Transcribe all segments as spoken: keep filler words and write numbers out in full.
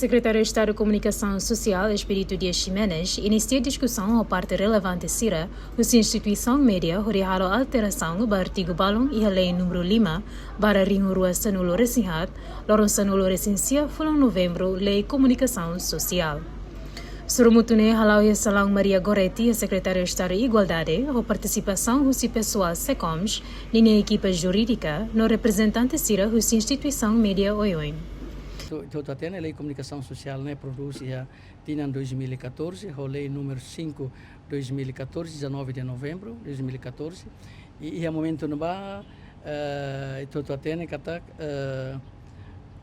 Sekretáriu Estadu Komunikasaun Sosiál, Expedito Dias Ximenes, inisia diskusaun ho parte relevante sira husi instituisaun média hodi halo alterasaun ba artigu balun iha Lei númeru lima barra rihun rua sanulu resin haat, loron sanulu resin sia fulan Novembru, Lei Komunikasaun Sosiál. Sorumutu ne'e hala'o iha salaun Maria Goretti, iha Sekretáriu Estadu Igualdade, ho partisipasaun husi pesoál SEKOMS, ninia ekipa jurídika, no reprezentante sira husi instituisaun média oioin. Ita hotu hatene Lei Komunikasaun Sosiál ne'e prodús iha tinan dois mil e catorze, ho Lei númeru cinco, dois mil e catorze, dezanove de novembro de dois mil e catorze. I iha momentu ne'ebá, eh, ita hotu hatene katak, eh,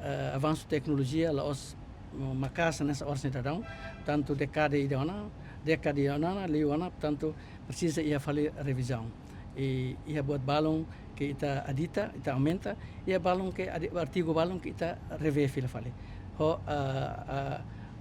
eh, avansu teknolojia la'ós maka'as hanesan oras ne'e daudaun, tantu dékada ida ona, dékada ida ona, liu ona, portantu presiza iha fali revizaun. I iha buat balun ke ita adita, ita aumenta, iha balun ke adi-, artigu balun ke ita revee fila fali. Ho, ah, ah,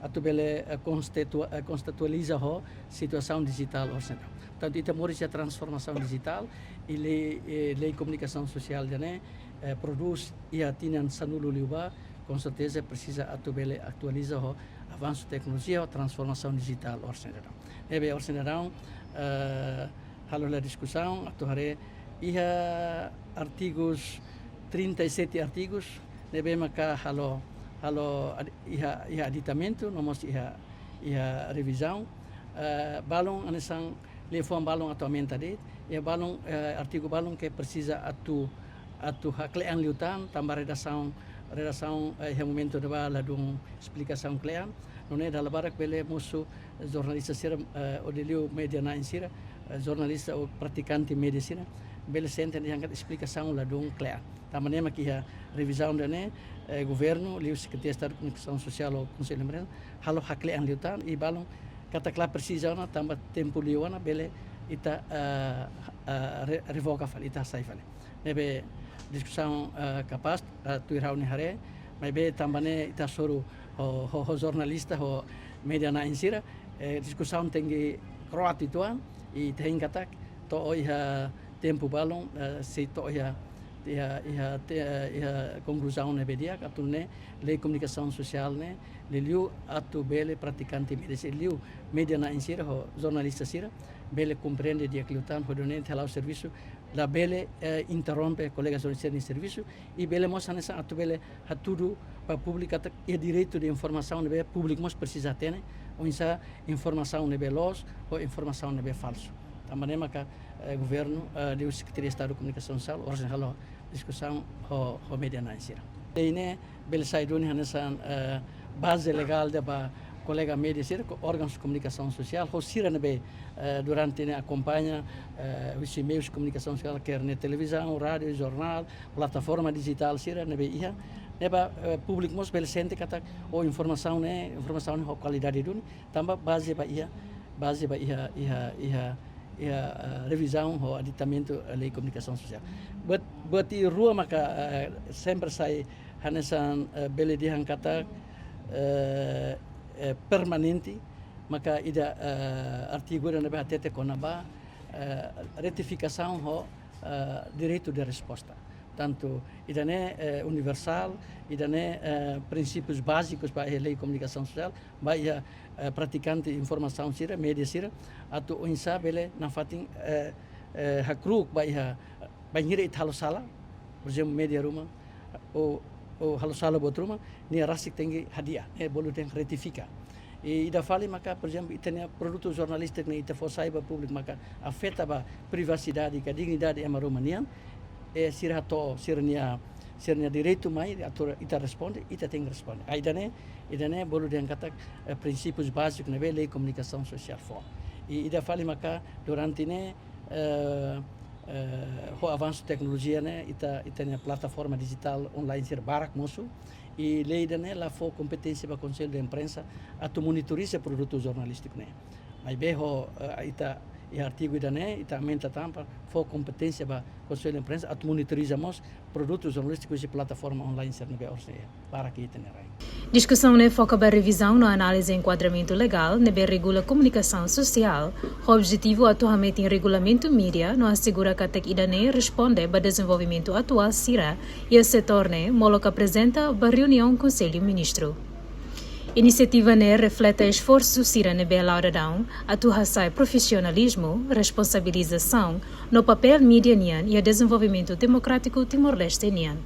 atu bele, eh, konstitua-, eh, kontestualiza ho situasaun dijitál oras ne'e daudaun. Portantu, ita moris iha transformasaun dijitál, i lei, eh, lei komunikasaun sosiál ida-ne'e, eh, prodús iha tinan sanulu liubá, konserteza presiza atu bele atualiza ho avansu teknolojia, ho transformasaun dijitál oras ne'e daudaun. Ne'ebé oras ne'e daudaun, eh, halo hela diskusaun, atu haree iha artigus, trinta e sete artigus, ne'ebé maka halo, halo ad-, iha, iha aditamentu, no mós iha, iha revizaun. Eh, balun hanesan liafuan balun atu aumenta de'it, iha balun, eh, artigu balun ke presiza atu, atu hakle'an liután, tanba redasaun, redasaun, eh, iha momentu ne'ebá ladún esplikasaun kle'an, nune'e dala barak bele mosu jornalista sira, eh, hodi liu média na'in sira, eh, jornalista ou pratikante média sira, bele sente dehan katak esplikasaun ladún kle'an. Tanba ne'e mak iha revizaun ida-ne'e, eh, governu, liu Sekretáriu Estadu Komunikasaun Sosiál ho Konsellu Imprensa, halo hakle'an liután, i balun katak la presiza ona, tanba tempu liu ona, bele ita, eh, eh, re-, revoga fali, ita hasai fali. Ne'ebé diskusaun, eh, kapás, eh, tuir ha'u-nia haree, maibé tanba ne'e ita hasoru ho, ho, ho jornalista, ho média na'in sira, eh, diskusaun tenke kro'at uitoan, i ita hein katak to'o iha tempu balun, eh, sei to'o iha, iha, iha, te-, eh, iha konkluzaun ne'ebé di'ak, atu nune'e lei komunikasaun sosiál ne'e, liuliu atu bele pratikante média sira, liu média na'in sira, ho jornalista sira, bele komprende di'ak liután, hodi nune'e ita hala'o servisu, labele, eh, interrompe kolega jornalista nia servisu, i bele mós hanesan atu bele hatudu ba públiku katak iha direitu de informasaun ne'ebé públiku mós presiza hatene, oinsá informasaun ne'ebé loos, ho informasaun ne'ebé falsu. Tanba ne'e maka, eh, governu, eh, liu Sekretáriu Estadu Komunikasaun Sosiál, oras ne'e halo diskusaun ho, ho média na'in sira. Lei ne'e bele sai duni hanesan, eh, baze legál ida ba kolega média sira, ho órgaun komunikasaun sosiál, ho sira ne'ebé, eh, durante ne'e akompaña, eh, husi meius komunikasaun sosiál, quer ne'e televizaun, rádiu, jornál, plataforma dijitál sira ne'ebé iha. Ne'ebá, eh, públiku mós bele sente katak, oh, informasaun ne'e, informasaun ne'e ho kualidade duni, tanba baze ba iha, baze ba iha, iha, iha, iha, eh, revizaun ho aditamentu, eh, lei komunikasaun sosiál. Buat, buat rua maka, eh, sempre sai hanesan, eh, bele dehan katak, eh, eh, permanente, maka ida, eh, artigu ida ne'ebé hatete kona-ba, eh, retifikasaun ho, eh, direitu de resposta. Tantu ida-ne'e, eh, universál, ida-ne'e, eh, prinsípius bázikus ba iha lei komunikasaun sosiál, ba iha, eh, pratikante informasaun sira, média sira, atu oinsá bele nafatin, eh, eh, hakru'uk ba iha, bainhira ita halo sala, por ezemplu, média ruma, ou, ou halo sala buat ruma, nia rasik tenke hadi'a, eh, bolu tenke retifika. I ida fali maka, por ezemplu, ita-nia produtu jornalístiku ne'e ita fó sai ba públiku maka afeta ba privasidade ka dignidade ema ruma nian, eh, sira hato'o sira-nia, sira-nia direitu mai, atu ita responde, ita tenke responde. Ah, ida-ne'e, ida-ne'e bolu dehan katak, eh, prinsípius bázikus ne'ebé lei komunikasaun sosiál fó. I ida fali maka durante ne'e, eh, eh, ho avansu teknolojia ne'e, ita, ita-nia plataforma dijitál online sira barak mosu, i lei ida-ne'e la fó kompeténsia ba Konsellu de Imprensa atu monitoriza produtu jornalístiku ne'e. Maibé ho, eh, ita, iha artigu ida-ne'e, ita aumenta tan para fó kompeténsia ba Konsellu de Imprensa atu monitoriza mós produtu jornalístiku husi plataforma online sira ne'ebé oras ne'e barak iha ita-nia rai. Diskusaun ne'e foka ba revizaun no análize enkuadramentu legál ne'ebé regula komunikasaun sosiál, ho objetivu atu hametin regulamentu média no asegura katak ida-ne'e responde ba dezenvolvimentu atuál sira iha setór ne'e, molok aprezenta ba reuniaun Konsellu Ministru. Inisiativa ne'e reflete esforsu sira ne'ebé la'o daudaun atu hasa'e profisionalizmu, responsabilizasaun no papél mídia nian iha dezenvolvimentu demokrátiku Timor-Leste nian.